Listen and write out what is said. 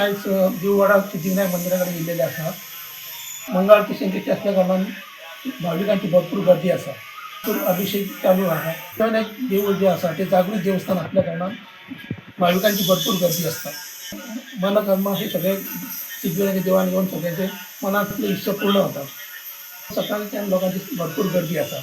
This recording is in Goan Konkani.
आयज दिववाडा सिद्धीविनायक मंदिरा कडेन येयलेले आसा. मंगळारती संकश्टी असल्या कारणान भाविकांची भरपूर गर्दी आसा. भरपूर अभिषेक चालू आसा. सिद्धीविनायक देवूळ जे आसा ते जागृत देवस्थान असल्या कारणान भाविकांची भरपूर गर्दी आसता. मनकर्मा हे सगळे सिद्धीविनायक देवळान येवन सगळ्यांचे मनांतली इत्सा पूर्ण जाता. सकाळच्यान लोकांची भरपूर गर्दी आसा.